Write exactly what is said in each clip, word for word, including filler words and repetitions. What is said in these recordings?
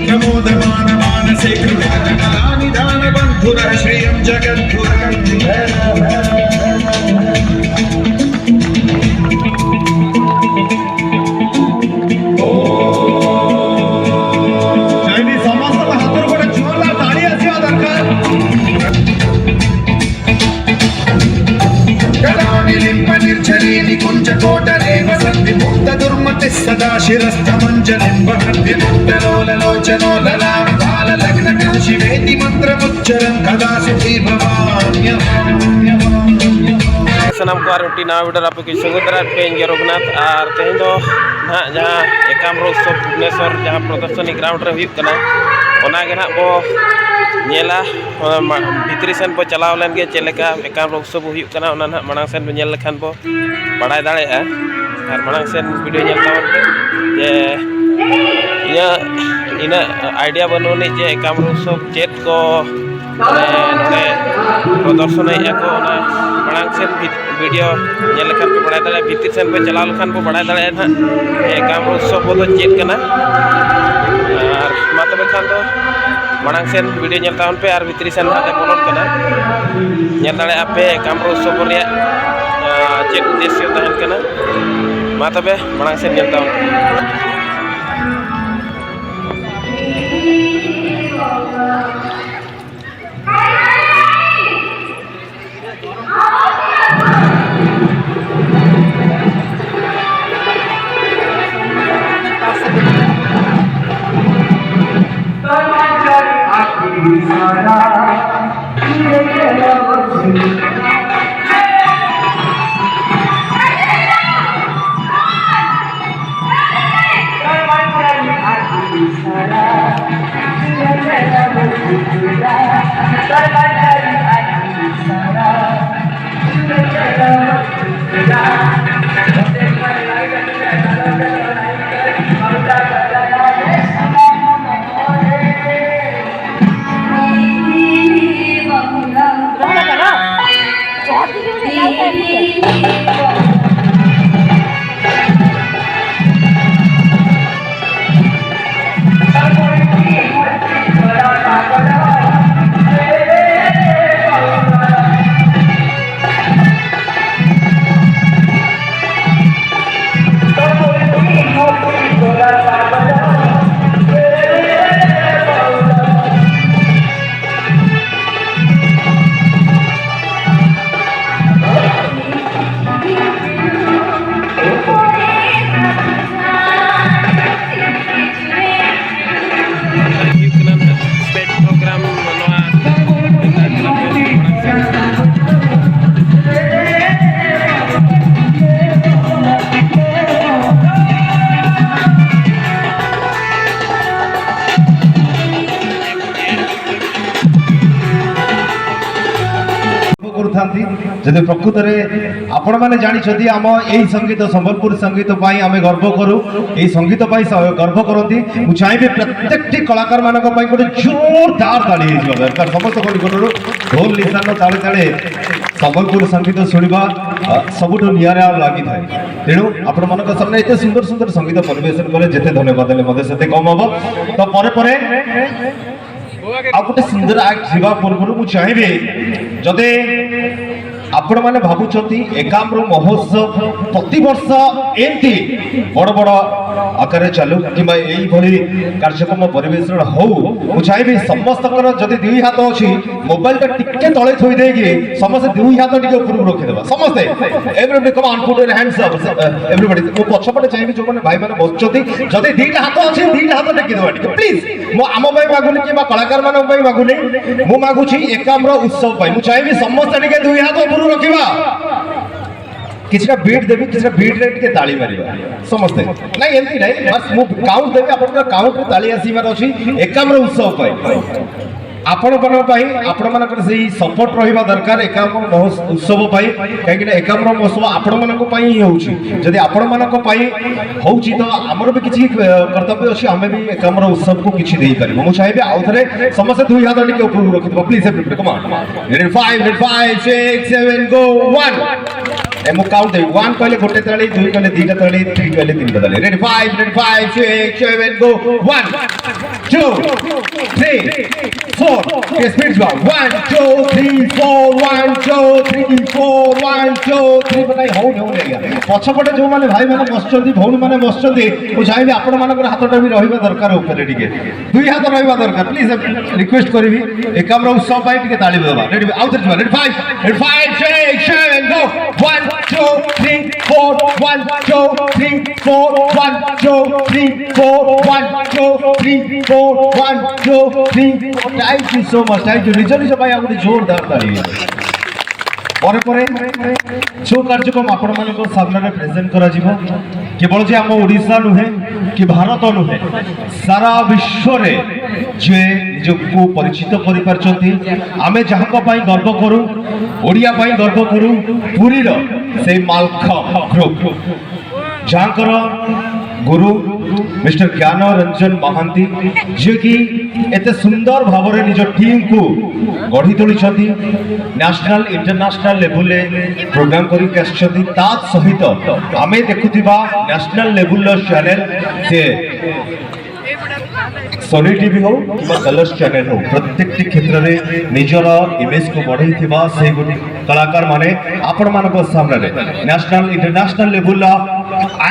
प्रमोदमानमानसे कृतानकलानिदानबन्धुरः श्रियं जगद्गुरुम्। ᱡᱩᱫᱤ ᱥᱚᱢᱟᱡᱽ ᱨᱮᱱᱟᱜ ᱦᱟᱛᱩᱨ ᱠᱚᱨᱮ ᱡᱳᱨᱫᱟᱨ ᱛᱟᱲᱤ ᱟᱥᱤᱵᱟ ᱫᱚᱨᱠᱟᱨ᱾ गदानिलिम्पनिर्झरीनिकुञ्जकोटरे वसन्ति मुक्तदुर्मतिः सदा शिरस्थमञ्जलिं वहन्ति मुक्तलोललोचनो ललाटफाललग्नकाशिवेति मन्त्रमुच्चरन् कदा सुखी भवाम्यहम्। ᱥᱟᱱᱟᱢ ᱠᱚ ᱟᱨ ᱢᱤᱫᱴᱤᱡ ᱱᱟᱣᱟ ᱵᱷᱤᱰᱤᱭᱳ ᱨᱮ ᱟᱯᱮ ᱠᱚ ᱥᱟᱹᱜᱩᱱ ᱫᱟᱨᱟᱢ ᱯᱮ, ᱤᱧ ᱜᱮ ᱨᱚᱜᱷᱩᱱᱟᱛᱷ᱾ ᱟᱨ ᱛᱮᱦᱮᱧ ᱫᱚ ᱱᱟᱦᱟᱜ ᱡᱟᱦᱟᱸ ᱮᱠᱟᱢᱨᱳ ᱩᱛᱥᱚᱵᱽ ᱵᱷᱩᱵᱽᱱᱮᱥᱚᱨ ᱡᱟᱦᱟᱸ ᱯᱨᱚᱫᱚᱨᱥᱚᱱᱤ ᱜᱨᱟᱣᱩᱱᱰ ᱨᱮ ᱦᱩᱭᱩᱜ ᱠᱟᱱᱟ, ᱚᱱᱟ ᱜᱮ ᱱᱟᱦᱟᱜ ᱵᱚ ᱧᱮᱞᱟ᱾ ᱚᱱᱟ ᱢᱟ-, ᱵᱷᱤᱛᱨᱤ ᱥᱮᱱ ᱵᱚ ᱪᱟᱞᱟᱣ ᱞᱮᱱ ᱜᱮ, ᱪᱮᱫ ᱞᱮᱠᱟ ᱮᱠᱟᱢᱨᱳ ᱩᱛᱥᱚᱵᱽ ᱦᱩᱭᱩᱜ ᱠᱟᱱᱟ, ᱚᱱᱟ ᱱᱟᱦᱟᱜ ᱢᱟᱲᱟᱝ ᱥᱮᱱ ᱵᱚ ᱧᱮᱞ ᱞᱮᱠᱷᱟᱱ ᱵᱚ ᱵᱟᱲᱟᱭ ᱫᱟᱲᱮᱭᱟᱜᱼᱟ᱾ ᱟᱨ ᱢᱟᱲᱟᱝ ᱥᱮᱱ ᱵᱷᱤᱰᱤᱭᱳ ᱧᱮᱞ ᱛᱟᱵᱚᱱ ᱯᱮ, ᱡᱮ ᱤᱧᱟᱹᱜ ᱤᱱᱟᱹᱜ ᱟᱭᱰᱤᱭᱟ ᱵᱟᱹᱱᱩᱜ ᱟᱹᱱᱤᱡ ᱡᱮ ᱮᱠᱟᱢᱨᱳ ᱩᱛᱥᱚᱵᱽ ᱪᱮᱫ ᱠᱚ ᱢᱟᱱᱮ ᱱᱚᱰᱮ ᱯᱨᱚᱫᱚᱨᱥᱚᱱᱮᱫᱼᱟ ᱠᱚ, ᱚᱱᱟ ᱢᱟᱲᱟᱝ ᱥᱮᱱ ᱵᱷᱤ-, ᱵᱷᱤᱰᱤᱭᱳ ᱧᱮᱞ ᱞᱮᱠᱷᱟᱱ ᱯᱮ ᱵᱟᱲᱟᱭ ᱫᱟᱲᱮᱭᱟᱜᱼᱟ᱾ ᱵᱷᱤᱛᱤᱨ ᱥᱮᱱ ᱯᱮ ᱪᱟᱞᱟᱣ ᱞᱮᱠᱷᱟᱱ ᱵᱚ ᱵᱟᱲᱟᱭ ᱫᱟᱲᱮᱭᱟᱜᱼᱟ ᱱᱟᱦᱟᱜ ᱡᱮ ᱮᱠᱟᱢᱨᱳ ᱩᱛᱥᱚᱵᱽ ᱫᱚ ᱪᱮᱫ ᱠᱟᱱᱟ᱾ ᱟᱨ ᱢᱟ ᱛᱚᱵᱮ ᱠᱷᱟᱱ ᱫᱚ ᱢᱟᱲᱟᱝ ᱥᱮᱱ ᱵᱷᱤᱰᱤᱭᱳ ᱧᱮᱞ ᱛᱟᱵᱚᱱ ᱯᱮ ᱟᱨ ᱵᱷᱤᱛᱨᱤ ᱥᱮᱱ ᱱᱟᱦᱟᱜ ᱞᱮ ᱵᱚᱞᱚᱱ ᱠᱟᱱᱟ᱾ ᱧᱮᱞ ᱫᱟᱲᱮᱭᱟᱜᱼᱟ ᱯᱮ ᱮᱠᱟᱢᱨᱳ ᱩᱛᱥᱚᱵᱽ ᱨᱮᱭᱟᱜ, ᱟᱸ, ᱪᱮᱫ ᱩᱫᱽᱫᱮᱥᱭᱚ ᱛᱟᱦᱮᱱ ᱠᱟᱱᱟ᱾ ᱢᱟ ᱛᱚᱵᱮ ᱢᱟᱲᱟᱝ ᱥᱮᱱ ᱧᱮᱞ ᱛᱟᱵᱚᱱ ᱯᱮ᱾ ଥାନ୍ତି। ଯଦି ପ୍ରକୃତରେ ଆପଣମାନେ ଜାଣିଛନ୍ତି, ଆମ ଏଇ ସଙ୍ଗୀତ, ସମ୍ବଲପୁର ସଙ୍ଗୀତ ପାଇଁ ଆମେ ଗର୍ବ କରୁ, ଏଇ ସଙ୍ଗୀତ ପାଇଁ ସ- ଗର୍ବ କରନ୍ତି। ମୁଁ ଚାହିଁବି ପ୍ରତ୍ୟେକଟି କଳାକାରମାନଙ୍କ ପାଇଁ ଗୋଟେ ଜୋରଦାର ତାଳି ହେଇଯିବା ଦରକାର। ସମସ୍ତଙ୍କ ନିକଟରୁ ଢୋଲ ନିଶାନ ତାଳେ ତାଳେ ସମ୍ବଲପୁର ସଙ୍ଗୀତ ଶୁଣିବା ଅ, ସବୁଠୁ ନିଆରା ଲାଗିଥାଏ। ତେଣୁ ଆପଣମାନଙ୍କ ସାମ୍ନା ଏତେ ସୁନ୍ଦର ସୁନ୍ଦର ସଙ୍ଗୀତ ପରିବେଷଣ କଲେ, ଯେତେ ଧନ୍ୟବାଦ ଦେଲେ ମଧ୍ୟ ସେତେ କମ୍ ହବ। ତ ପରେ ପରେ ଆଉ ଗୋଟେ ସୁନ୍ଦର ଆକ୍ଟ ଯିବା ପୂର୍ବରୁ ମୁଁ ଚାହିଁବି, ଯଦି ଆପଣମାନେ ଭାବୁଛନ୍ତି ଏକାମ୍ର ମହୋତ୍ସବ ପ୍ରତିବର୍ଷ ଏମିତି ବଡ଼ ବଡ଼ ଆକାରରେ ଚାଲୁ କିମ୍ବା ଏଇଭଳି କାର୍ଯ୍ୟକ୍ରମ ପରିବେଷଣ ହଉ, ମୁଁ ଚାହିଁବି ସମସ୍ତଙ୍କର ଯଦି ଦୁଇ ହାତ ଅଛି, ମୋବାଇଲଟା ଟିକେ ତଳେ ଥୋଇ ଦେଇକି ସମସ୍ତେ ଦୁଇ ହାତ ଟିକେ ଉପରକୁ ରଖିଦେବା। ସମସ୍ତେ, everybody, come on, put your hands up, everybody। ମୁଁ ପଛପଟେ ଚାହିଁବି, ଯୋଉମାନେ ଭାଇମାନେ ବସୁଛନ୍ତି, ଯଦି ଦିଟା ହାତ ଅଛି, ଦିଟା ହାତ ଟେକିଦେବା ଟିକେ, ପ୍ଲିଜ୍। ମୁଁ ଆମ ପାଇଁ ମାଗୁନି କିମ୍ବା କଳାକାରମାନଙ୍କ ପାଇଁ ମାଗୁନି, ମୁଁ ମାଗୁଛି ଏକାମ୍ର ଉତ୍ସବ ପାଇଁ। ମୁଁ ଚାହିଁବି ସମସ୍ତେ ଟିକେ ଦୁଇ ହାତ ଉପରକୁ ରଖିବା। କିଛିଟା ବିଟ୍ ଦେବି, କିଛିଟା ବିଟ୍ରେ ଟିକେ ତାଳି ମାରିବା ସମସ୍ତେ। ନାଇଁ, ଏମିତି ନାଇଁ, ବାସ୍ ମୁଁ କାଉଣ୍ଟ ଦେବି, ଆପଣଙ୍କର କାଉଣ୍ଟରେ ତାଳି ଆସିବାର ଅଛି ଏକାମ୍ର ଉତ୍ସବ ପାଇଁ। ଆପଣମାନଙ୍କ ପାଇଁ, ଆପଣମାନଙ୍କର ସେଇ ସପୋର୍ଟ ରହିବା ଦରକାର ଏକାମ୍ର ମହୋତ୍ସ- ଉତ୍ସବ ପାଇଁ। କାହିଁକିନା ଏକାମ୍ର ମହୋତ୍ସବ ଆପଣମାନଙ୍କ ପାଇଁ ହିଁ ହେଉଛି। ଯଦି ଆପଣମାନଙ୍କ ପାଇଁ ହେଉଛି, ତ ଆମର ବି କିଛି ଅ, କର୍ତ୍ତବ୍ୟ ଅଛି, ଆମେ ବି ଏକାମ୍ର ଉତ୍ସବକୁ କିଛି ଦେଇପାରିବୁ। ମୁଁ ଚାହିଁବି ଆଉ ଥରେ ସମସ୍ତେ ଦୁଇ ହାତ ଟିକେ ଉପରକୁ ରଖିଥିବ, please, everybody, come on। Ready, five, ready, five, six, seven, go, one। ଏ ମୁଁ କାଉଣ୍ଟ ଦେବି, ୱାନ୍ କହିଲେ ଗୋଟେ ତାଳି, ଦୁଇ କହିଲେ ଦିଟା ତାଳି, ଥ୍ରୀ କହିଲେ ତିନିଟା ତାଳି। Ready, five, ready, five, six, seven, go, one, two, three, four। ଟିକେ ସ୍ପିଡ୍ ଯିବା। One, two, three, four, one, two, three, four, one, two, three। ନାଇଁ, ହଉନି, ହଉନି ଆଜ୍ଞା। ପଛପଟେ ଯୋଉମାନେ ଭାଇମାନେ ବସୁଛନ୍ତି, ଭଉଣୀମାନେ ବସୁଛନ୍ତି, ମୁଁ ଚାହିଁବି ଆପଣମାନଙ୍କର ହାତଟା ବି ରହିବା ଦରକାର ଉପରେ ଟିକେ, ଦୁଇ ହାତ ରହିବା ଦରକାର। ପ୍ଲିଜ୍ ରିକ୍ୱେଷ୍ଟ କରିବି, ଏକାମ୍ର ଉତ୍ସବ ପାଇଁ ଟିକେ ତାଳି ଦେବା। ରେଡି, ଆଉ ଥରେ ଯିବା। Ready, five, ready, five, six, seven, go। One, two, three, four, one, two, three, four, one, two, three, four, one, two, three, four, one, two, three, four। Thank you so much, thank you। ନିଜ ନିଜ ପାଇଁ ଆଉ ଗୋଟେ ଜୋରଦାର ତାଳି। ପରେ ପରେ ଯେଉଁ କାର୍ଯ୍ୟକ୍ରମ ଆପଣମାନଙ୍କ ସାମ୍ନାରେ ପ୍ରେଜେଣ୍ଟ କରାଯିବ, କେବଳ ଯେ ଆମ ଓଡ଼ିଶା ନୁହେଁ କି ଭାରତ ନୁହେଁ, ସାରା ବିଶ୍ୱରେ ଯେ ନିଜକୁ ପରିଚିତ କରିପାରିଛନ୍ତି, ଆମେ ଯାହାଙ୍କ ପାଇଁ ଗର୍ବ କରୁ, ଓଡ଼ିଆ ପାଇଁ ଗର୍ବ କରୁ, ପୁରୀର ସେଇ ମାଲଖମ୍ବ ଗ୍ରୁପ, ଯାହାଙ୍କର ଗୁରୁ ମିଷ୍ଟର ଜ୍ଞାନ ରଞ୍ଜନ ମହାନ୍ତି, ଯିଏକି ଏତେ ସୁନ୍ଦର ଭାବରେ ନିଜ ଟିମ୍କୁ ଗଢ଼ି ତୋଳିଛନ୍ତି, ନ୍ୟାସନାଲ ଇଣ୍ଟରନ୍ୟାସନାଲ ଲେଭେଲରେ ପ୍ରୋଗ୍ରାମ କରିକି ଆସିଛନ୍ତି। ତା ସହିତ ଆମେ ଦେଖୁଥିବା ନ୍ୟାସନାଲ ଲେଭେଲର ଚ୍ୟାନେଲ, ସେ ସୋନି ଟି ଭି ହଉ କିମ୍ବା କଲର୍ସ ଚ୍ୟାନେଲ ହଉ, ପ୍ରତ୍ୟେକଟି କ୍ଷେତ୍ରରେ ନିଜର ଇମେଜକୁ ବଢ଼େଇଥିବା ସେଇ ଗୋଟେ କଳାକାରମାନେ ଆପଣମାନଙ୍କ ସାମ୍ନାରେ ନ୍ୟାସନାଲ ଇଣ୍ଟରନ୍ୟାସନାଲ ଲେଭେଲର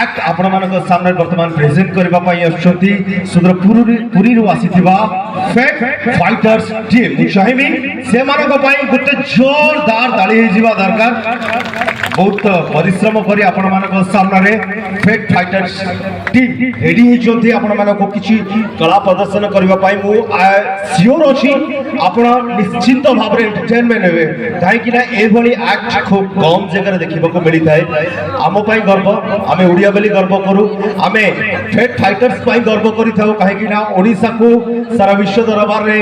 ଆକ୍ଟ ଆପଣମାନଙ୍କ ସାମ୍ନାରେ ବର୍ତ୍ତମାନ ପ୍ରେଜେଣ୍ଟ କରିବା ପାଇଁ ଆସୁଛନ୍ତି। ସୁଦୂର ପୁରୀରୁ, ପୁରୀରୁ ଆସିଥିବା ଫେଟ୍ ଫାଇଟର୍ସ ଟିମ୍। ମୁଁ ଚାହିଁବି ସେମାନଙ୍କ ପାଇଁ ଗୋଟେ ଜୋରଦାର ତାଳି ହେଇଯିବା ଦରକାର। ବହୁତ ପରିଶ୍ରମ କରି ଆପଣମାନଙ୍କ ସାମ୍ନାରେ ଫେଟ୍ ଫାଇଟର୍ସ ଟିମ୍ ରେଡି ହେଇଛନ୍ତି ଆପଣମାନଙ୍କୁ କିଛି କଳା ପ୍ରଦର୍ଶନ କରିବା ପାଇଁ। ମୁଁ ସିଓର ଅଛି ଆପଣ ନିଶ୍ଚିତ ଭାବରେ ଏଣ୍ଟରଟେନମେଣ୍ଟ ହେବେ, କାହିଁକି ନା ଏଭଳି ଆକ୍ଟ ଖୁବ କମ ଜାଗାରେ ଦେଖିବାକୁ ମିଳିଥାଏ। ଆମ ପାଇଁ ଗର୍ବ, ଆମେ ଓଡ଼ିଆ ବୋଲି ଗର୍ବ କରୁ, ଆମେ ଫେଟ୍ ଫାଇଟର୍ସ ପାଇଁ ଗର୍ବ କରିଥାଉ, କାହିଁକି ନା ଓଡ଼ିଶାକୁ ସାରା ବିଶ୍ୱ ଦରବାରରେ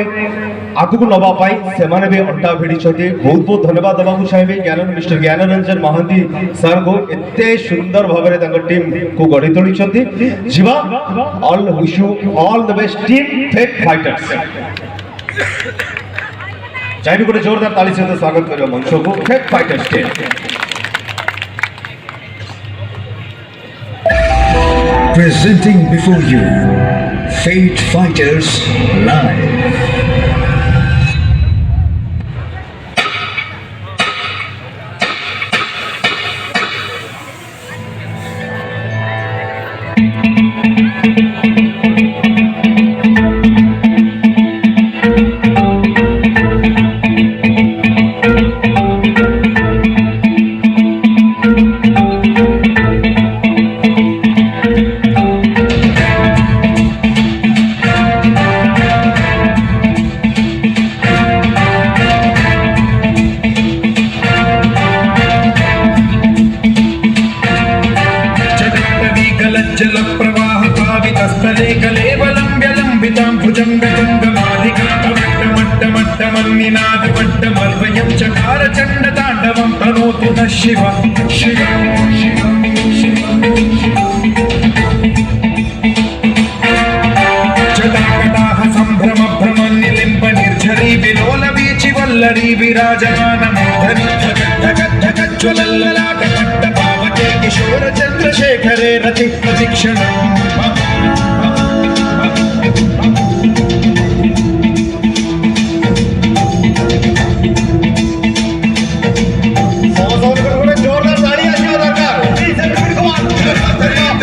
ଆଗକୁ ନବା ପାଇଁ ସେମାନେ ବି ଅଣ୍ଟା ଭିଡ଼ିଛନ୍ତି। ବହୁତ ବହୁତ ଧନ୍ୟବାଦ ଦେବାକୁ ଚାହିଁବି ଜ୍ଞାନ, ମିଷ୍ଟର ଜ୍ଞାନ ରଞ୍ଜନ ମହାନ୍ତି ସାରଙ୍କୁ, ଏତେ ସୁନ୍ଦର ଭାବରେ ତାଙ୍କ ଟିମ୍କୁ ଗଢ଼ି ତୋଳିଛନ୍ତି। ଯିବା, all wish you all the best team ଫେଟ୍ ଫାଇଟର୍ସ। ଚାହିଁବି ଗୋଟେ ଜୋରଦାର ତାଳି ସହିତ ସ୍ୱାଗତ କରିବା ମଞ୍ଚକୁ ଫେଟ୍ fighters team. Presenting before you, Fate Fighters Live. जङ्गजङ्गमादिकान्तमट्टमट्टमट्टमन्निनादमट्टमर्वयं चकारचण्डताण्डवं तनोतु नः शिव। शिव, शिव, शिव, शिव। जटाकटाह सम्भ्रम भ्रम निलिम्ब निर्झरी विलोल वीचि वल्लरी विराजमान मूर्धनि धगज्ज्वलल्ललाट पट्ट पावके किशोर चन्द्रशेखरे रति प्रदक्षिणम्। जोरदार ताली आशीर्वाद दरकार।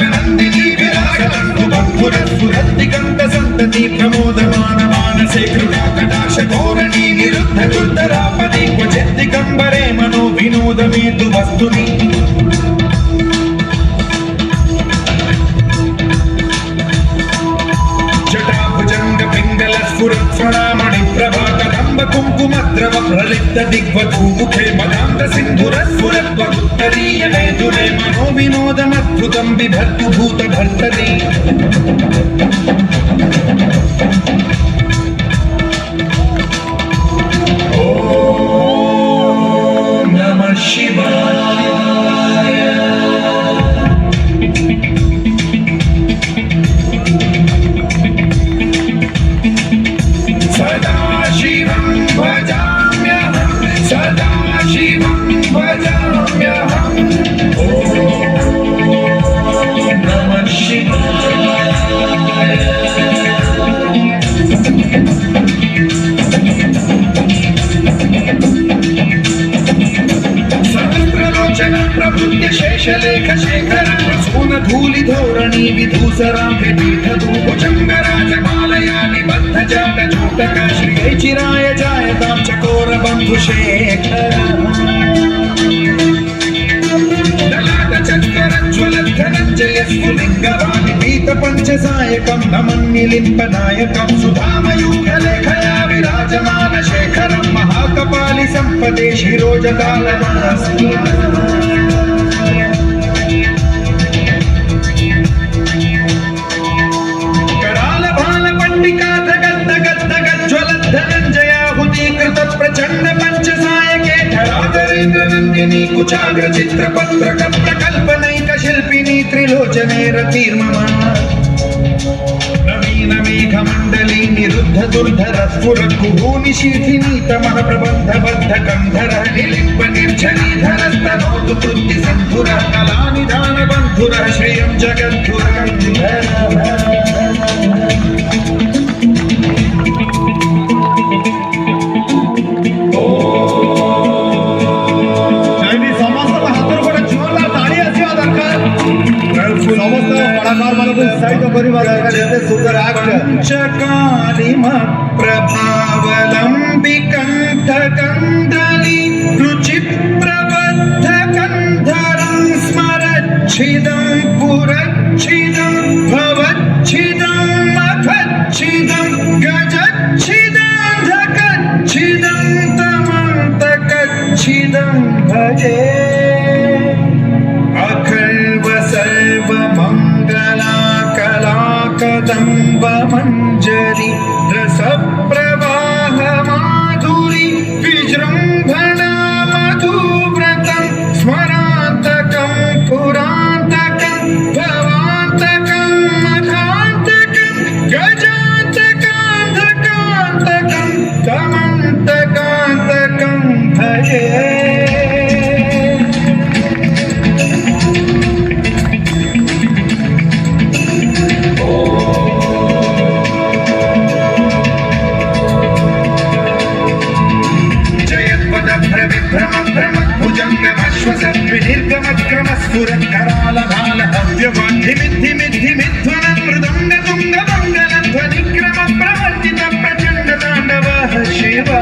नंदिनी विराट बंधुर सुरत दिगंत संतति प्रमोदमान मानसे कृपा कटाक्ष धोरणी निरुद्ध दुर्धरापदि क्वचित् दिगंबरे मनो विनोद मे तु वस्तुनि। जटाभुजंग पिंगल स्फुरत स्वरामणि प्रभा कदंब कुंकुम द्रव प्रलिप्त दिग्वधूमुखे मदांत सिंधुर स्फुरत वगुत्तरीय वेदुरे मनो विनोदमद्भुतं बिभर्तु भूत भर्तरी। ॐ नमः शिवाय। सदाशिवं भजाम्यहं, सदाशिवं भजाम्यहम्। ॐ नमः शिवाय। सहस्रलोचन प्रभृत्य शेषलेख शेखर प्रसून धूलि धोरणी विधूसरांभि पीठभूभुजंग राजमालया निबद्ध जाट चूटक श्रिये चिराय जायतां चकोर बंधु शेखर। ललाट चक्कर ज्वल धनंजय स्फुलिंग वाणि पीत पंच सायकं नमन्निलिम्पनायकं सुधामयूखलेखया विराजमान शेखरं महाकपालि संपदे शिरोजकालमास्मि। कराल भाल पट्टिका कुचाग्रचित्रपत्रकप्रकल्पनैकशिल्पिनी त्रिलोचने रतिर्मम। नवीनमेघमण्डली निरुद्धदुर्धरस्फुरत्कुहूनिशीथिनीतमः प्रबन्धबद्धकन्धरः निलिम्बनिर्झरीधरस्तनोतु कृत्तिसन्धुरः कलानिधानबन्धुरः श्रियं जगद्धुरः। ଯଦି ସମସ୍ତଙ୍କ ହାତରୁ ଗୋଟେ ଜୋରଦାର ତାଳି ଆସିବା ଦରକାର। ସମସ୍ତ କଳାକାରମାନଙ୍କୁ ଉତ୍ସାହିତ କରିବା ଦରକାର, ଏତେ ସୁନ୍ଦର ଆକ୍ଟ। ପଞ୍ଚକାଳିମ ପ୍ରଭାବଲମ୍ବୀ କଣ୍ଠକନ୍ଦଳୀ ରୁଚି ପ୍ରବଦ୍ଧ କନ୍ଧରଂ ସ୍ମରଚ୍ଛିଦଂ ପୁରଚ୍ଛିଦଂ ଭବଚ୍ଛିଦଂ ମଖଚ୍ଛିଦଂ ଗଜଚ୍ଛିଦାନ୍ଧକଚ୍ଛିଦଂ ତମନ୍ତକଚ୍ଛିଦଂ ଭଜେ। ଅଖର୍ବ ସର୍ବ ମଙ୍ଗଳା କଳା କଦମ୍ବ ମଞ୍ଜରୀ ରସପ୍ରବାହ ମାଧୁରୀ ବିଜୃମ୍ଭଣା ମଧୁବ୍ରତଂ ସ୍ମରାନ୍ତକଂ ପୁରାନ୍ତକଂ ଭବାନ୍ତକଂ ମఖାन्तକଂ ଗଜାन्तକାन्तକାन्तକं तमन्तकान्तकं भजे। जयत्पदभ्रविभ्रमभ्रमद्भुजङ्गमश्वसद्विनिर्गमक्रमस्फुरत्करालभालहव्यवान् धिमिद्धिमिद्धिमिध्वनन् मृदङ्गतुङ्गमङ्गलध्वनिक्रमप्रवर्तितप्रचण्डताण्डवः शिवा।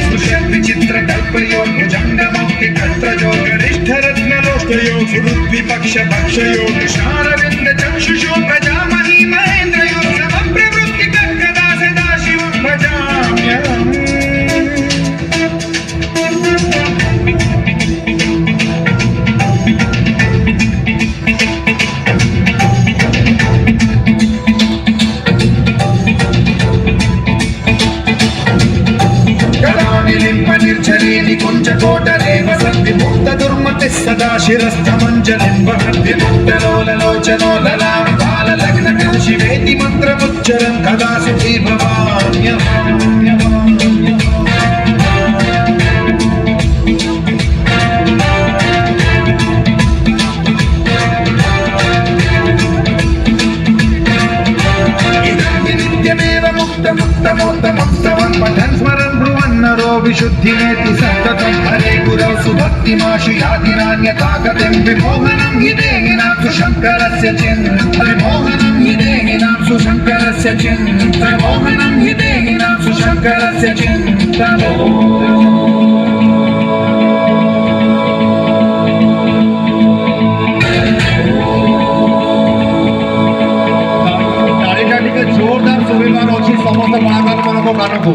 स्पृशद्विचित्रकल्पयोर्भुजङ्गमौक्तिकत्रयोर्गरिष्ठरत्नलोष्टयोः सुहृद्विपक्षपक्षयोः कृष्णारविन्दचक्षुषो प्रजामही महेन्द्रयोः समप्रवृत्तिकर्कदा सदाशिवं भजाम्यहम्। गलानिलिम्प निर्झर शिरस्थमञ्जलिं वहद्भिमुक्तलोललोचनो ललाटफाललग्नकं शिवेति मन्त्रमुच्चरन् कदा सुखी भवाम्यहम्। इदं हि नित्यमेवमुक्तमुत्तमोत्तमं स्तवं पठन् स्मरन् ब्रुवन्नरो विशुद्धिमेति सन्ततं। हरे गुरौ सुभक्तिमाशु या दिनान्यथा गतिं विमोहनं हि देहिनां सुशङ्करस्य चिन्त। विमोहनं हि देहिनां सुशङ्करस्य चिन्त। विमोहनं हि देहिनां सुशङ्करस्य चिन्त। ताळीटा टिके जोरदार सुबेबार अच्छी समस्त बाहर वाले मनों को गानों को।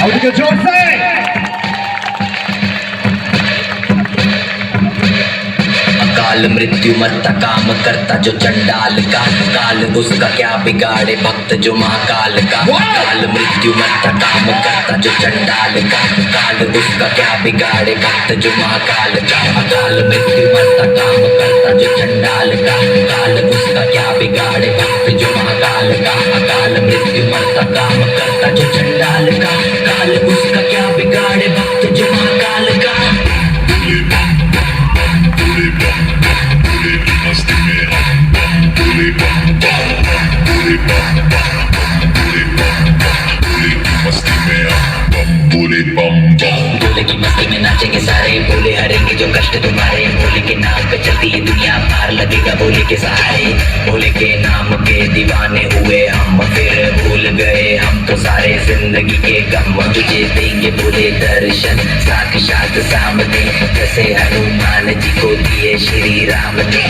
और टिके जोर से। अकाल मृत्यु मरता काम करता जो चंडाल का, काल उसका क्या बिगाड़े भक्त जो महाकाल का। वाह! काल मृत्यु मरता काम करता जो चंडाल का, काल उसका क्या बिगाड़े भक्त जो महाकाल का। अकाल मृत्यु मरता काम करता जो चंडाल का, काल उसका क्या बिगाड़े भक्त जो महाकाल का। अकाल मृत्यु मरता काम करता जो चंडाल का, काल उसका क्या बिगाड़े भक्त जो महाकाल का। भोले की मस्ती में नाचेंगे सारे, भोले हरेंगे जो कष्ट तुम्हारे। भोले के नाम पे चलती है दुनिया, पार लगेगा भोले के सहारे। भोले के नाम के दीवाने हुए हम, फिर भूल गए हम तो सारे जिंदगी के गम। तुझे देंगे भोले दर्शन साक्षात सामने, जैसे हनुमान जी को दिए श्री राम ने।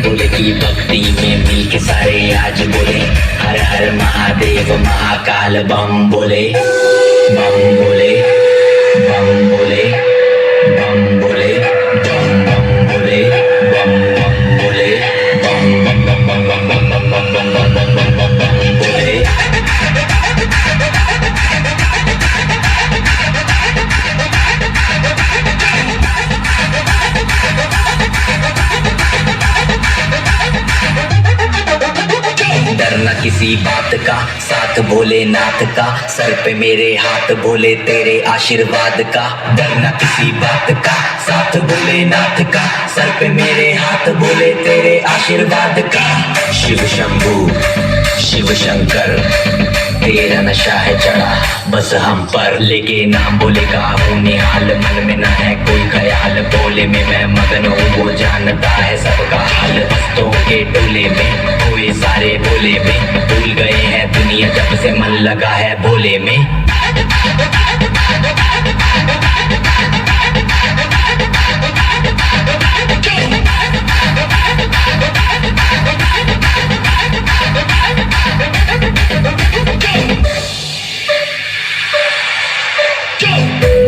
भोले की भक्ति में मिल के सारे आज बोले, हर हर महादेव महाकाल बम बोले। बम बोले, बम बोले, बम बोले, बम बम बोले, बम बम बोले, बम बम बम बम बम बम बम बम बम बम बम बम बोले। किसी बात का, साथ भोलेनाथ का, सर पे मेरे हाथ भोले तेरे आशीर्वाद का। डरना किसी बात का, साथ भोलेनाथ का, सर पे मेरे हाथ भोले तेरे आशीर्वाद का। शिव शंभू, शिव शंकर, तेरा नशा है चढ़ा बस हम पर। लेके नाम भोले का हूँ निहाल, मन में ना है कोई ख्याल। भोले में मैं मगन हूँ, वो जानता है सबका हाल। भक्तों के टोले में, कोई सारे भोले में, भूल गए हैं दुनिया जब से मन लगा है भोले में।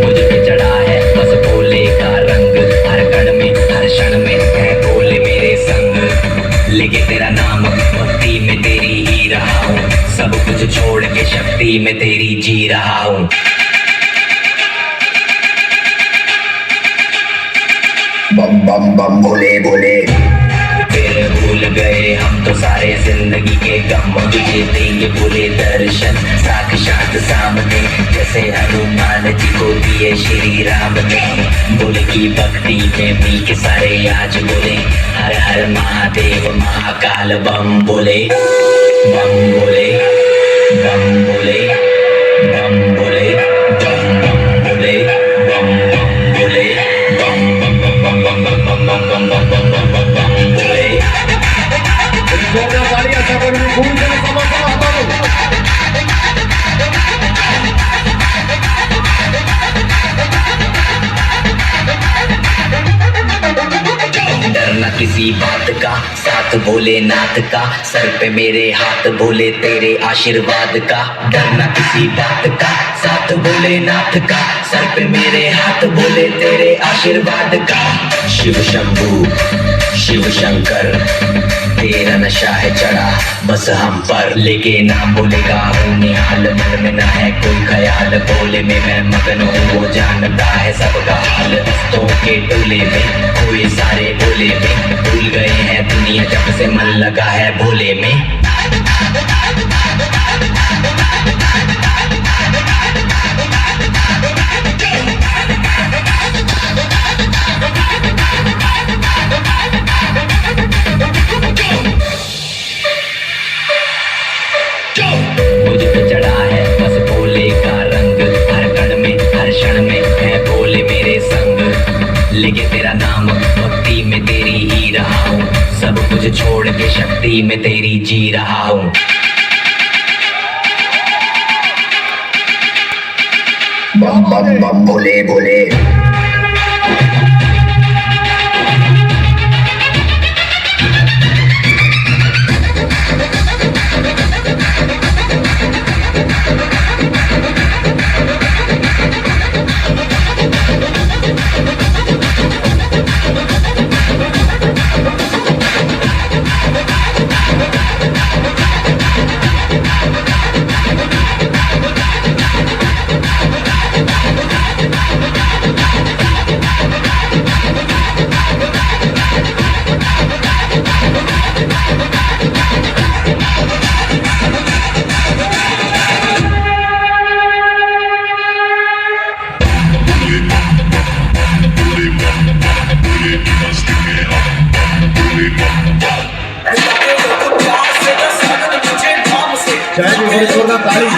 मुझ पे चढ़ा है बस भोले का रंग, हर कण में, हर क्षण में है भोले मेरे संग। लेके तेरा नाम भक्ति में तेरी ही रहा हूँ, सब कुछ छोड़ के शक्ति में तेरी जी रहा हूँ। बम बम बम भोले भोले। फिर भूल गए हम तो सारे जिंदगी के गम, तुझे देंगे भोले दर्शन साक्षात सामने। जैसे हनुमान जी को दिए श्री राम ने, भोले की भक्ति में मिल के सारे आज बोले, हर हर महादेव महाकाल बम भोले। बम भोले, बम भोले, बम भोले, बम बम भोले, बम बम भोले, बम बम बम बम बम बम बम बम बम बम बम बम भोले। जोरदार तालियां, सब लोग खूब जल्दी समोसा हाथों में। डरना किसी बात का, साथ भोलेनाथ का, सर पे मेरे हाथ भोले तेरे आशीर्वाद का। डरना किसी बात का, साथ भोलेनाथ का, सर पे मेरे हाथ भोले तेरे आशीर्वाद का। शिव शंभू, शिव शंकर, तेरा नशा है चढ़ा बस हम पर। लेके नाम भोले का हूँ निहाल, मन में ना है कोई ख्याल। भोले में मैं मगन हूँ, वो जानता है सबका हाल। भक्तों के टोले में, कोई सारे भोले में, भूल गए हैं दुनिया जब से मन लगा है भोले में। लेके तेरा नाम, भक्ति में तेरी ही रहा हूँ। सब कुछ छोड़ के शक्ति में तेरी जी रहा हूँ। बम बम बम भोले भोले। चाहे जो बड़े जोरदार ताली।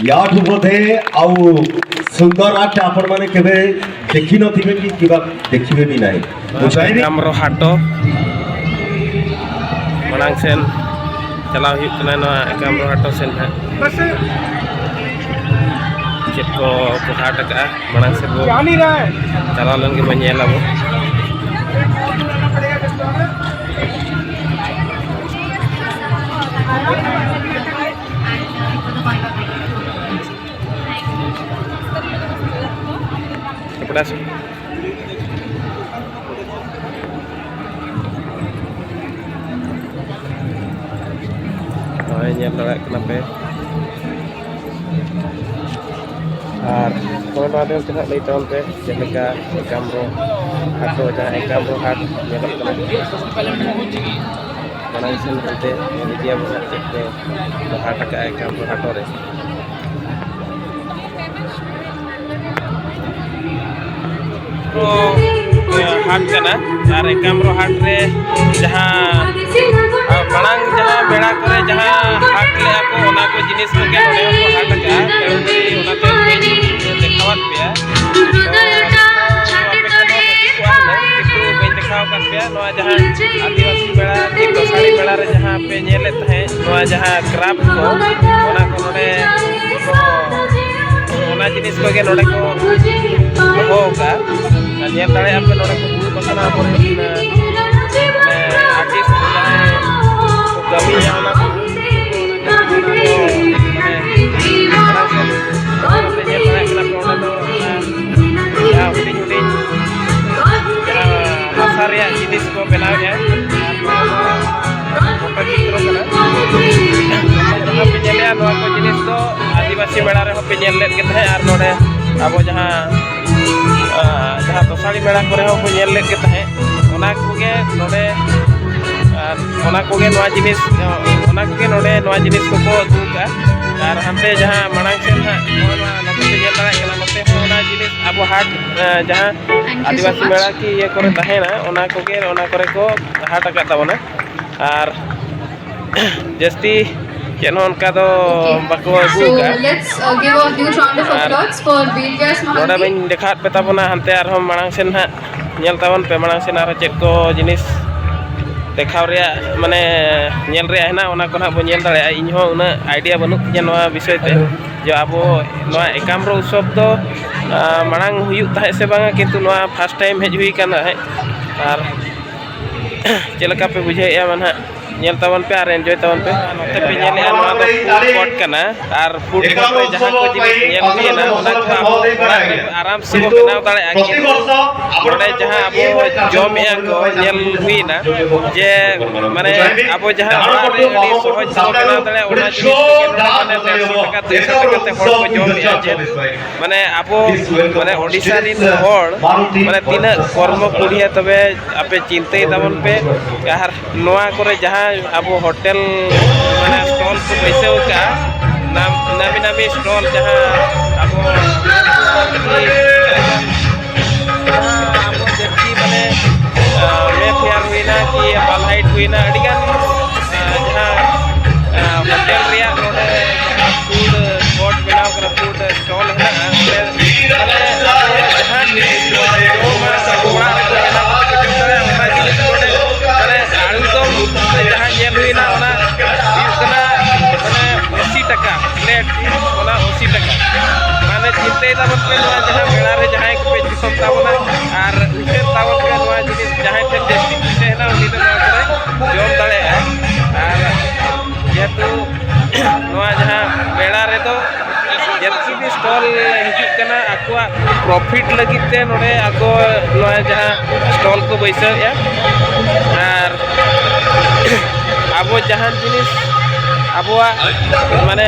ୟାଠୁ ବୋଧେ ଆଉ ସୁନ୍ଦର ଆର୍ଟ ଆପଣମାନେ କେବେ ଦେଖିନଥିବେ କି କିମ୍ବା ଦେଖିବେ ବି ନାହିଁ। ମୁଁ ଚାହିଁବି ଏକାମ୍ର ହାଟ ᱢᱟᱲᱟᱝ ᱥᱮᱱ ᱪᱟᱞᱟᱣ ᱦᱩᱭᱩᱜ ᱠᱟᱱᱟ, ᱱᱚᱣᱟ ᱮᱠᱟᱢᱨᱚ ᱦᱟᱴ ᱥᱮᱱ ᱦᱟᱸᱜ ᱪᱮᱫ ᱠᱚ ᱠᱚ ᱦᱟᱴ ᱟᱠᱟᱜᱼᱟ᱾ ᱢᱟᱲᱟᱝ ᱥᱮᱫ ᱵᱚ ᱪᱟᱞᱟᱣ ᱞᱮᱱ ᱜᱮᱵᱚ ᱧᱮᱞ ᱟᱵᱚ᱾ ᱮᱯᱲᱟ ᱥᱮ᱾ ᱱᱚᱜᱼᱚᱭ ᱧᱮᱞ ᱫᱟᱲᱮᱭᱟᱜ ᱠᱟᱱᱟ ᱯᱮ᱾ ᱟᱨ ᱱᱚᱜᱼᱚᱭ ᱱᱚᱣᱟ ᱛᱟᱭᱚᱢ ᱛᱮ ᱦᱟᱸᱜ ᱞᱟᱹᱭ ᱛᱟᱵᱚᱱ ᱯᱮ ᱪᱮᱫ ᱞᱮᱠᱟ ᱮᱠᱟᱢᱨᱚ ᱦᱟᱴ ᱫᱚ, ᱡᱟᱦᱟᱸ ᱮᱠᱟᱢᱨᱚ ᱦᱟᱴ ᱧᱮᱞᱚᱜ ᱠᱟᱱᱟ᱾ ᱢᱟᱲᱟᱝ ᱥᱮᱱ ᱦᱟᱱᱛᱮ ᱧᱮᱞ ᱤᱫᱤᱭᱟᱵᱚᱱ ᱦᱟᱸᱜ ᱪᱮᱫ ᱠᱚ ᱦᱟᱴ ᱟᱠᱟᱜᱼᱟ ᱮᱠᱟᱢᱨᱚ ᱦᱟᱴ ᱨᱮ᱾ ᱦᱟᱴ ᱠᱟᱱᱟ᱾ ᱟᱨ ᱮᱠᱟᱢᱨᱚ ᱦᱟᱴ ᱨᱮ ᱡᱟᱦᱟᱸ, ᱟᱨ ᱢᱟᱲᱟᱝ ᱡᱟᱦᱟᱸ ᱢᱮᱞᱟ ᱠᱚᱨᱮ ᱡᱟᱦᱟᱸ ᱦᱟᱴ ᱞᱮᱜᱼᱟ ᱠᱚ, ᱚᱱᱟ ᱠᱚ ᱡᱤᱱᱤᱥ ᱠᱚᱜᱮ ᱱᱚᱰᱮ ᱦᱚᱸᱠᱚ ᱦᱟᱴ ᱟᱠᱟᱜᱼᱟ᱾ ᱛᱮᱬᱩ ᱛᱮᱬᱤ ᱚᱱᱟᱛᱮ ᱵᱟᱹᱧ ᱫᱮᱠᱷᱟᱣᱟᱫ ᱯᱮᱭᱟ᱾ ᱛᱚ, ᱟᱯᱮ ᱠᱚᱫᱚ ᱵᱟᱹᱪᱩᱜ ᱠᱚᱣᱟ ᱦᱩᱱᱟᱹᱝ, ᱠᱤᱱᱛᱩ ᱵᱟᱹᱧ ᱫᱮᱠᱷᱟᱣ ᱟᱠᱟᱫ ᱯᱮᱭᱟ᱾ ᱱᱚᱣᱟ ᱡᱟᱦᱟᱸ ᱟᱹᱫᱤᱵᱟᱹᱥᱤ ᱢᱮᱞᱟ, ᱫᱚᱥᱟᱨᱤ ᱢᱮᱞᱟ ᱨᱮ ᱡᱟᱦᱟᱸ ᱯᱮ ᱧᱮᱞᱮᱫ ᱛᱟᱦᱮᱸᱫ, ᱱᱚᱣᱟ ᱡᱟᱦᱟᱸ ᱠᱨᱟᱯ ᱠᱚ, ᱚᱱᱟ ᱠᱚ ᱱᱚᱰᱮ ᱠᱚ, ᱚᱱᱟ ᱡᱤᱱᱤᱥ ᱠᱚᱜᱮ ᱱᱚᱰᱮ ᱠᱚ ᱫᱚᱦᱚ ᱟᱠᱟᱫᱼᱟ᱾ ᱟᱨ ᱧᱮᱞ ᱫᱟᱲᱮᱭᱟᱜᱼᱟ ᱯᱮ, ᱱᱚᱰᱮ ᱠᱚ ᱫᱩᱲᱩᱵ ᱟᱠᱟᱱᱟ ᱟᱵᱚᱨᱮᱱ, ᱢᱟᱱᱮ, ᱟᱨᱴᱤᱥᱴ ᱡᱟᱦᱟᱸᱭ ᱠᱚ ᱠᱟᱹᱢᱤᱭᱟ, ᱚᱱᱟ ᱠᱚ, ᱢᱟᱱᱮ, ᱢᱟᱲᱟᱝ ᱥᱮᱫ ᱧᱮᱞ ᱫᱟᱲᱮᱭᱟᱜ ᱠᱟᱱᱟ ᱯᱮ, ᱚᱸᱰᱮ ᱫᱚ ᱚᱱᱟ ᱡᱟᱦᱟᱸ ᱦᱩᱰᱤᱧ ᱦᱩᱰᱤᱧ ᱡᱟᱦᱟᱸ ᱦᱟᱥᱟ ᱨᱮᱭᱟᱜ ᱡᱤᱱᱤᱥ ᱠᱚ ᱵᱮᱱᱟᱣᱮᱫᱼᱟ, ᱟᱨ ᱱᱚᱣᱟ ᱫᱚ ᱯᱷᱳᱴᱳ ᱪᱤᱛᱨᱚ ᱠᱟᱱᱟ᱾ ᱡᱟᱦᱟᱸ ᱯᱮ ᱧᱮᱞᱮᱜᱼᱟ, ᱱᱚᱣᱟ ᱠᱚ ᱡᱤᱱᱤᱥ ᱫᱚ ᱟᱹᱫᱤᱵᱟᱹᱥᱤ ᱢᱮᱞᱟ ᱨᱮᱦᱚᱸ ᱯᱮ ᱧᱮᱞ ᱞᱮᱫ ᱜᱮ ᱛᱟᱦᱮᱸᱫ, ᱟᱨ ᱱᱚᱰᱮ ᱟᱵᱚ ᱡᱟᱦᱟᱸ, ᱟᱸ, ᱡᱟᱦᱟᱸ ᱫᱚᱥᱟᱲᱤ ᱢᱮᱞᱟ ᱠᱚᱨᱮ ᱦᱚᱸ ᱵᱚ ᱧᱮᱞ ᱞᱮᱫ ᱜᱮ ᱛᱟᱦᱮᱸᱫ, ᱚᱱᱟ ᱠᱚᱜᱮ ᱱᱚᱰᱮ, ᱟᱨ ᱚᱱᱟ ᱠᱚᱜᱮ ᱱᱚᱣᱟ ᱡᱤᱱᱤᱥ, ᱚᱱᱟ ᱠᱚᱜᱮ ᱱᱚᱰᱮ ᱱᱚᱣᱟ ᱡᱤᱱᱤᱥ ᱠᱚᱠᱚ ᱟᱹᱜᱩ ᱠᱟᱜᱼᱟ᱾ ᱟᱨ ᱦᱟᱱᱛᱮ ᱡᱟᱦᱟᱸ ᱢᱟᱲᱟᱝ ᱥᱮᱫ ᱦᱟᱸᱜ ᱱᱚᱜᱼᱚᱭ ᱱᱚᱣᱟ ᱱᱚᱛᱮ ᱯᱮ ᱧᱮᱞ ᱫᱟᱲᱮᱭᱟᱜ ᱠᱟᱱᱟ, ᱱᱚᱛᱮ ᱦᱚᱸ ᱚᱱᱟ ᱡᱤᱱᱤᱥ ᱟᱵᱚ ᱦᱟᱴ, ᱟᱸ, ᱡᱟᱦᱟᱸ ᱟᱹᱫᱤᱵᱟᱹᱥᱤ ᱢᱮᱞᱟ ᱠᱤ ᱤᱭᱟᱹ ᱠᱚᱨᱮ ᱛᱟᱦᱮᱱᱟ, ᱚᱱᱟ ᱠᱚᱜᱮ ᱚᱱᱟ ᱠᱚᱨᱮ ᱠᱚ ᱦᱟᱴ ᱟᱠᱟᱫ ᱛᱟᱵᱚᱱᱟ᱾ ᱟᱨ ᱡᱟᱹᱥᱛᱤ ᱪᱮᱫ ᱦᱚᱸ ᱚᱱᱠᱟ ᱫᱚ ᱵᱟᱠᱚ ᱟᱹᱜᱩ ᱟᱠᱟᱫᱼᱟ᱾ Let's, uh, give a huge round of applause for Veer Vyas ᱱᱚᱰᱮ Mahanti. ᱵᱟᱹᱧ ᱫᱮᱠᱷᱟᱣᱟᱫ ᱯᱮ ᱛᱟᱵᱚᱱᱟ, ᱦᱟᱱᱛᱮ ᱟᱨᱦᱚᱸ ᱢᱟᱲᱟᱝ ᱥᱮᱱ ᱦᱟᱸᱜ ᱧᱮᱞ ᱛᱟᱵᱚᱱ ᱯᱮ, ᱢᱟᱲᱟᱝ ᱥᱮᱱ ᱟᱨᱦᱚᱸ ᱪᱮᱫ ᱠᱚ ᱡᱤᱱᱤᱥ ᱫᱮᱠᱷᱟᱣ ᱨᱮᱭᱟᱜ, ᱢᱟᱱᱮ ᱧᱮᱞ ᱨᱮᱭᱟᱜ ᱦᱮᱱᱟᱜ, ᱚᱱᱟ ᱠᱚ ᱱᱟᱦᱟᱜ ᱵᱚᱱ ᱧᱮᱞ ᱫᱟᱲᱮᱭᱟᱜᱼᱟ᱾ ᱤᱧ ᱦᱚᱸ ᱩᱱᱟᱹᱜ idea ᱵᱟᱹᱱᱩᱜ ᱛᱤᱧᱟᱹ ᱱᱚᱣᱟ ᱵᱤᱥᱚᱭ ᱛᱮ, ᱡᱮ ᱟᱵᱚ ᱱᱚᱣᱟ ᱮᱠᱟᱢᱨᱚ ᱩᱛᱥᱚᱵᱽ ᱫᱚ, ᱟᱸ, ᱢᱟᱲᱟᱝ ᱦᱩᱭᱩᱜ ᱛᱟᱦᱮᱸᱫ ᱥᱮ ᱵᱟᱝᱟ, ᱠᱤᱱᱛᱩ ᱱᱚᱣᱟ first time ᱦᱮᱡ ᱦᱩᱭ ᱠᱟᱱᱟ ᱦᱮᱡ᱾ ᱟᱨ ᱪᱮᱫ ᱞᱮᱠᱟ ᱯᱮ ᱵᱩᱡᱷᱟᱹᱣᱮᱫᱼᱟ ᱢᱟ ᱱᱟᱦᱟᱜ? ᱧᱮᱞ ᱛᱟᱵᱚᱱ ᱯᱮ ᱟᱨ enjoy ᱛᱟᱵᱚᱱ ᱯᱮ᱾ ᱱᱚᱛᱮ ᱯᱮ ᱧᱮᱞᱮᱫᱼᱟ, ᱱᱚᱣᱟ ᱫᱚ food court ᱠᱟᱱᱟ᱾ ᱟᱨ food court ᱨᱮ ᱡᱟᱦᱟᱸ ᱠᱚ ᱡᱤᱱᱤᱥ ᱧᱮᱞ ᱦᱩᱭᱮᱱᱟ, ᱚᱱᱟ ᱠᱚ ᱟᱵᱚ ᱚᱲᱟᱜ ᱨᱮ ᱟᱨᱟᱢ ᱥᱮ ᱵᱚ ᱵᱮᱱᱟᱣ ᱫᱟᱲᱮᱭᱟᱜᱼᱟ᱾ ᱠᱤᱱᱛᱩ ᱱᱚᱰᱮ ᱡᱟᱦᱟᱸ ᱟᱵᱚ ᱡᱚᱢᱮᱫᱼᱟ ᱠᱚ, ᱧᱮᱞ ᱦᱩᱭᱮᱱᱟ ᱡᱮ, ᱢᱟᱱᱮ, ᱟᱵᱚ ᱡᱟᱦᱟᱸ ᱚᱲᱟᱜ ᱨᱮ ᱟᱹᱰᱤ ᱥᱚᱦᱚᱡ ᱛᱮᱵᱚ ᱵᱮᱱᱟᱣ ᱫᱟᱲᱮᱭᱟᱜᱼᱟ, ᱚᱱᱟ ᱡᱤᱱᱤᱥ ᱠᱚᱜᱮ ᱱᱚᱰᱮ, ᱢᱟᱱᱮ, ᱰᱮᱲᱥᱚ ᱴᱟᱠᱟ, ᱫᱩᱭᱥᱚ ᱴᱟᱠᱟ ᱛᱮ ᱦᱚᱲ ᱠᱚ ᱡᱚᱢᱮᱫᱼᱟ᱾ ᱡᱮᱦᱮᱛᱩ, ᱢᱟᱱᱮ, ᱟᱵᱚ, ᱢᱟᱱᱮ, ᱳᱰᱤᱥᱟ ᱨᱤᱱ ᱦᱚᱲ, ᱢᱟᱱᱮ, ᱛᱤᱱᱟᱹᱜ ᱠᱚᱨᱢᱚ ᱠᱩᱲᱤᱭᱟ, ᱛᱚᱵᱮ ᱟᱯᱮ ᱪᱤᱱᱛᱟᱹᱭ ᱛᱟᱵᱚᱱ ᱯᱮ᱾ ᱟᱨ ᱱᱚᱣᱟ ᱠᱚᱨᱮ ᱡᱟᱦᱟᱸ ᱟᱵᱚ ᱦᱳᱴᱮᱞ, ᱢᱟᱱᱮ, stall ᱠᱚ ᱵᱟᱹᱭᱥᱟᱹᱣ ᱟᱠᱟᱫᱼᱟ, ᱱᱟᱢ-, ᱱᱟᱢᱤ ᱱᱟᱢᱤ stall, ᱡᱟᱦᱟᱸ ᱟᱵᱚ, ᱡᱟᱦᱟᱸ ᱟᱵᱚ ᱡᱟᱹᱛᱤ, ᱢᱟᱱᱮ, ᱟᱸ, Mayfair ᱦᱩᱭᱱᱟ ᱠᱤ Palahaite ᱦᱩᱭᱱᱟ, ᱟᱹᱰᱤᱜᱟᱱ, ᱟᱸ, ᱡᱟᱦᱟᱸ, ᱟᱸ, ᱦᱳᱴᱮᱞ ᱨᱮᱭᱟᱜ ᱱᱚᱰᱮ food court ᱵᱮᱱᱟᱣ ᱠᱟᱱᱟ, food stall ᱦᱮᱱᱟᱜᱼᱟ᱾ ᱚᱸᱰᱮ, ᱢᱟᱱᱮ, ᱟᱵᱚ ᱡᱟᱦᱟᱸ ᱡᱤᱱᱤᱥ ᱵᱚᱱ ᱡᱚᱢᱟ, ᱟᱵᱚ ᱚᱲᱟᱜ ᱨᱮᱵᱚᱱ ᱵᱮᱱᱟᱣ ᱠᱟᱛᱮ ᱵᱚᱱ ᱡᱚᱢ ᱫᱟᱲᱮᱭᱟᱜᱼᱟ, ᱚᱱᱟ ᱡᱤᱱᱤᱥ ᱱᱚᱰᱮ, ᱢᱟᱱᱮ, ᱟᱹᱲᱩ ᱫᱚᱢ ᱡᱟᱦᱟᱸ ᱧᱮᱞ ᱦᱩᱭᱱᱟ, ᱚᱱᱟ ᱦᱩᱭᱩᱜ ᱠᱟᱱᱟ, ᱢᱟᱱᱮ, ᱟᱥᱤ ᱴᱟᱠᱟ plate, ᱚᱱᱟ ᱟᱥᱤ ᱴᱟᱠᱟ᱾ ᱢᱟᱱᱮ, ᱪᱤᱱᱛᱟᱹᱭ ᱛᱟᱵᱚᱱ ᱯᱮ, ᱱᱚᱣᱟ ᱡᱟᱦᱟᱸ ᱢᱮᱞᱟ ᱨᱮ ᱡᱟᱦᱟᱸᱭ ᱠᱚᱯᱮ ᱡᱚᱢ ᱛᱟᱵᱚᱱᱟ, ᱟᱨ ᱩᱭᱦᱟᱹᱨ ᱛᱟᱵᱚᱱ ᱯᱮ, ᱱᱚᱣᱟ ᱡᱤᱱᱤᱥ ᱡᱟᱦᱟᱸᱭ ᱴᱷᱮᱱ ᱡᱟᱹᱥᱛᱤ ᱯᱩᱭᱥᱟᱹ ᱦᱮᱱᱟᱜᱼᱟ, ᱩᱱᱤ ᱫᱚ ᱱᱚᱣᱟ ᱠᱚᱨᱮ ᱡᱚᱢ ᱫᱟᱲᱮᱭᱟᱜᱼᱟᱭ᱾ ᱟᱨ ᱡᱮᱦᱮᱛᱩ ᱱᱚᱣᱟ ᱡᱟᱦᱟᱸ ᱢᱮᱞᱟ ᱨᱮᱫᱚ ᱡᱟᱹᱥᱛᱤ ᱜᱮ stall ᱦᱤᱡᱩᱜ ᱠᱟᱱᱟ ᱟᱠᱚᱣᱟᱜ profit ᱞᱟᱹᱜᱤᱫ ᱛᱮ, ᱱᱚᱰᱮ ᱟᱠᱚ ᱱᱚᱣᱟ ᱡᱟᱦᱟᱸ stall ᱠᱚ ᱵᱟᱹᱭᱥᱟᱹᱣᱮᱫᱼᱟ᱾ ᱟᱨ ᱟᱵᱚ ᱡᱟᱦᱟᱱ ᱡᱤᱱᱤᱥ ᱟᱵᱚᱣᱟᱜ, ᱢᱟᱱᱮ,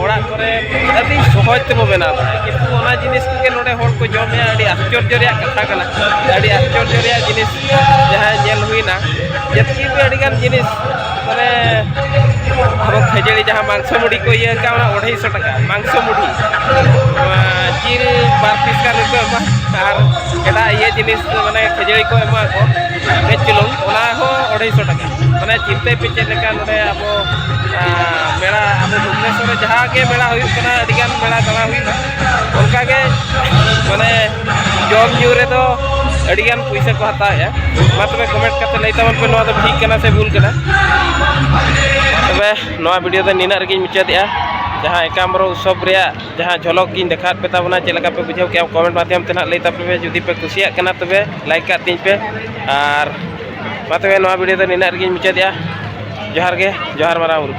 ᱚᱲᱟᱜ ᱠᱚᱨᱮ ᱟᱹᱰᱤ ᱥᱚᱦᱚᱡᱽ ᱛᱮᱵᱚ ᱵᱮᱱᱟᱣ ᱫᱟᱲᱮᱭᱟᱜᱼᱟ, ᱠᱤᱱᱛᱩ ᱚᱱᱟ ᱡᱤᱱᱤᱥ ᱠᱚᱜᱮ ᱱᱚᱰᱮ ᱦᱚᱲ ᱠᱚ ᱡᱚᱢᱮᱫᱼᱟ᱾ ᱟᱹᱰᱤ ᱟᱥᱪᱚᱨᱡᱚ ᱨᱮᱭᱟᱜ ᱠᱟᱛᱷᱟ ᱠᱟᱱᱟ, ᱟᱹᱰᱤ ᱟᱥᱪᱚᱨᱡᱚ ᱨᱮᱭᱟᱜ ᱡᱤᱱᱤᱥ ᱡᱟᱦᱟᱸ ᱧᱮᱞ ᱦᱩᱭᱱᱟ, ᱡᱮᱛᱠᱤ ᱜᱮ ᱟᱹᱰᱤᱜᱟᱱ ᱡᱤᱱᱤᱥ, ᱢᱟᱱᱮ, ᱟᱵᱚ ᱠᱷᱟᱹᱡᱟᱹᱲᱤ ᱡᱟᱦᱟᱸ ᱢᱟᱝᱥᱚ ᱢᱩᱲᱤ ᱠᱚ ᱤᱭᱟᱹ ᱟᱠᱟᱫ, ᱚᱱᱟ ᱟᱹᱲᱟᱹᱭᱥᱚ ᱴᱟᱠᱟ ᱢᱟᱝᱥᱚ ᱢᱩᱲᱤ, ᱱᱚᱣᱟ ᱡᱤᱞ ᱵᱟᱨ piece ᱜᱟᱱ ᱠᱚ ᱮᱢᱟ᱾ ᱟᱨ ᱮᱴᱟᱜ ᱤᱭᱟᱹ ᱡᱤᱱᱤᱥ, ᱢᱟᱱᱮ ᱠᱷᱟᱹᱡᱟᱹᱲᱤ ᱠᱚ ᱮᱢᱚᱜ ᱟᱠᱚ ᱠᱟᱹᱡ ᱪᱩᱞᱩᱝ, ᱚᱱᱟ ᱦᱚᱸ ᱟᱹᱲᱟᱹᱭᱥᱚ ᱴᱟᱠᱟ᱾ ᱢᱟᱱᱮ ᱪᱤᱱᱛᱟᱹᱭ ᱯᱮ ᱪᱮᱫ ᱞᱮᱠᱟ ᱱᱚᱰᱮ ᱟᱵᱚ, ᱟᱸ, ᱢᱮᱞᱟ, ᱟᱵᱚ ᱵᱷᱩᱵᱽᱱᱮᱥᱚᱨ ᱨᱮ ᱡᱟᱦᱟᱸ ᱜᱮ ᱢᱮᱞᱟ ᱦᱩᱭᱩᱜ ᱠᱟᱱᱟ, ᱟᱹᱰᱤᱜᱟᱱ ᱢᱮᱞᱟ ᱫᱟᱬᱟ ᱦᱩᱭᱩᱜᱼᱟ, ᱚᱱᱠᱟᱜᱮ ᱢᱟᱱᱮ ᱡᱚᱢ ᱧᱩ ᱨᱮᱫᱚ ᱟᱹᱰᱤᱜᱟᱱ ᱯᱩᱭᱥᱟᱹ ᱠᱚ ᱦᱟᱛᱟᱣᱮᱫᱼᱟ᱾ ᱢᱟ ᱛᱚᱵᱮ ᱠᱚᱢᱮᱱᱴ ᱠᱟᱛᱮ ᱞᱟᱹᱭ ᱛᱟᱵᱚᱱ ᱯᱮ, ᱱᱚᱣᱟ ᱫᱚ ᱴᱷᱤᱠ ᱠᱟᱱᱟ ᱥᱮ ᱵᱷᱩᱞ ᱠᱟᱱᱟ᱾ ᱢᱟ ᱛᱚᱵᱮ ᱱᱚᱣᱟ ᱵᱷᱤᱰᱤᱭᱳ ᱫᱚ ᱱᱤᱱᱟᱹᱜ ᱨᱮᱜᱮᱧ ᱢᱩᱪᱟᱹᱫᱮᱜᱼᱟ᱾ ᱡᱟᱦᱟᱸ ᱮᱠᱟᱢᱵᱨᱚ ᱩᱛᱥᱚᱵᱽ ᱨᱮᱭᱟᱜ ᱡᱟᱦᱟᱸ ᱡᱷᱚᱞᱚᱠ ᱜᱤᱧ ᱫᱮᱠᱷᱟᱣᱟᱫ ᱯᱮ ᱛᱟᱵᱚᱱᱟ, ᱪᱮᱫ ᱞᱮᱠᱟ ᱯᱮ ᱵᱩᱡᱷᱟᱹᱣ ᱠᱮᱜᱼᱟ, ᱠᱚᱢᱮᱱᱴ ᱢᱟᱫᱽᱫᱷᱚᱢ ᱛᱮ ᱱᱟᱦᱟᱜ ᱞᱟᱹᱭ ᱛᱟᱯᱮ ᱯᱮ᱾ ᱡᱩᱫᱤ ᱯᱮ ᱠᱩᱥᱤᱭᱟᱜ ᱠᱟᱱᱟ, ᱛᱚᱵᱮ ᱞᱟᱭᱤᱠ ᱠᱟᱜ ᱛᱤᱧ ᱯᱮ᱾ ᱟᱨ ᱢᱟ ᱛᱚᱵᱮ ᱱᱚᱣᱟ ᱵᱷᱤᱰᱤᱭᱳ ᱫᱚ ᱱᱤᱱᱟᱹᱜ ᱨᱮᱜᱮᱧ ᱢᱩᱪᱟᱹᱫᱮᱜᱼᱟ᱾ ᱡᱚᱦᱟᱨ ᱜᱮ, ᱡᱚᱦᱟᱨ ᱢᱟᱨᱟᱝ ᱵᱩᱨᱩ᱾